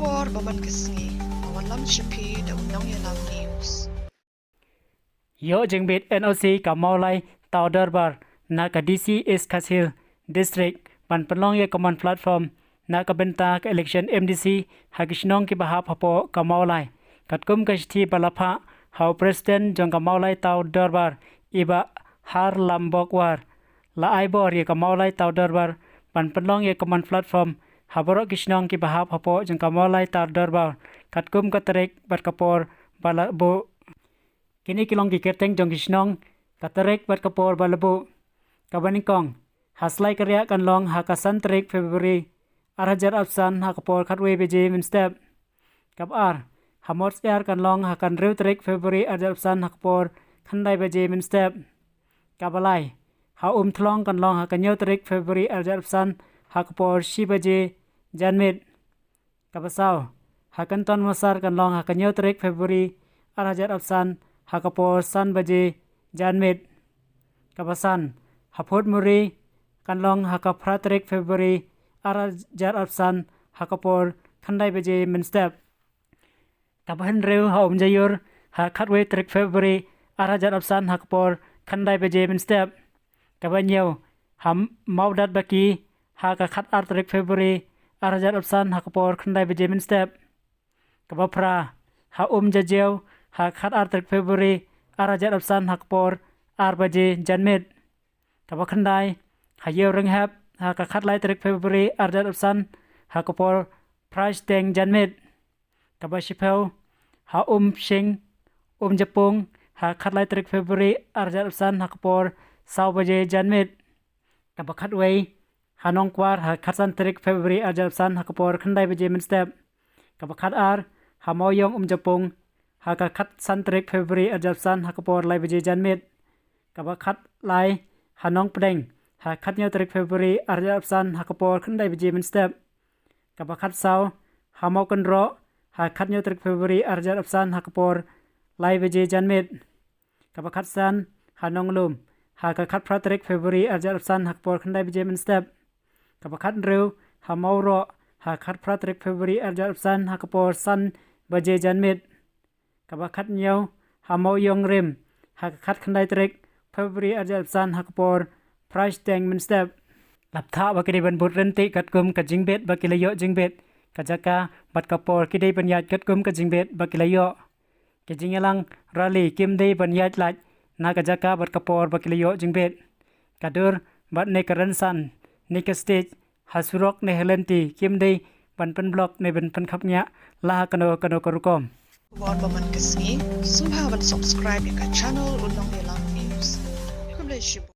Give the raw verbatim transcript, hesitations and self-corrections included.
Por ba man ka sngi, a wan lam sha phi da u Nongïalam News. Ïoh jingbit N O C ka Mawlai Taw Dorbar na ka D C East Khasi Hills District ban pynlong ïa ka mon platform na ka bynta ka election M D C ha ki shnong kiba hap hapoh ka Mawlai. Katkum ka shithi ba la phah ha u President jong ka Mawlai Taw Dorbar, i Bah Harlambok War, la ai bor ïa ka Mawlai Taw Dorbar ban pynlong ïa ka mon platform ha baroh ki shnong kiba hap hapoh jong ka Mawlai Taw Dorbar katkum ka tarik bad ka por ba la buh. Kine ki long ki kyrteng jong ki shnong, ka tarik bad ka por ba la buh. Kaba nyngkong, ha Slaikariah kan long ha ka san tarik February ar hajar arphew san ha ka por khatwei baje mynstep. Kaba ar, ha Mawsyiar kan long ha ka hynriew tarik February ar hajar arphew san ha ka por khyndai baje mynstep. Kaba lai, ha Umthlong kan long ha ka hynñiew tarik February ar hajar arphew san ha ka por shi baje janmiet. Kaba saw, ha Kynton Massar kan long ha ka hynñiew tarik February ar hajar arphew san ha ka por san baje janmiet. Kaba san, ha Photmuri kan long ha ka phra tarik February ar hajar arphew san ha ka por khyndai baje mynstep. Kaba hynriew, ha Umjaiur ha khatwei tarik February ar hajar arphew san ha ka por khyndai baje mynstep. Kaba hynñiew, ha Mawdatbaki ha ka khatar tarik February ar hajar arphew san ha ka por khyndai baje mynstep. Kaba phra, ha Umjajiaw ha ka khatar tarik February ar hajar arphew san ha ka por ar baje janmiet. Kaba khyndai, ha Ïewrynghep ha ka khatlai tarik February ar hajar arphew san ha ka por phra shiteng janmiet. Kaba shiphew, ha Umshing, Umjapung ha ka khatlai tarik February ar hajar arphew san ha ka por saw baje janmiet. Kaba khatwei, ha Nongkwar ha ka khatsan tarik February ar hajar arphew san ha ka por khyndai baje mynstep. Kaba khatar, ha Mawïong Umjapung ha ka khatsan tarik February ar hajar arphew san ha ka por lai baje janmiet. Kaba khatlai, ha Nongpdeng ha ka khathynñiew tarik February ar hajar arphew san ha ka por khyndai baje mynstep. Kaba khatsaw, ha Mawkynroh ha ka khathynñiew tarik February ar hajar arphew san ha ka por lai baje janmiet. Kaba khatsan, ha Nonglum ha ka khatphra tarik February ar hajar arphew san ha ka por khyndai baje mynstep. Kaba khathynriew, ha Mawroh ha ka khatphra tarik February ar hajar arphew san ha ka por san baje janmiet. Kaba khathynñiew, ha Mawïong Rim ha ka khatkhyndai tarik February ar hajar arphew san ha ka por phra shiteng mynstep. La bthah ba ki dei ban bud ryntih katkum ka jingbit ba ki la ïoh jingbit. Ka jaka bad ka por ki dei ban ïaid katkum ka jingbit ba ki la ïoh. Ki jingïalang rally kim dei ban ïaid lait na ka jaka bad ka por ba ki la ïoh jingbit. Ka dur bad ne ka rynsan ne ka stage ha surok ne ha lynti kim dei ban pynblock ne ban pynkhapngiah la ha kano kano ka rukom. Wat ba man ka sngi, sngewbha ban subscribe ïa ka channel U Nongïalam News. Khublei shibun.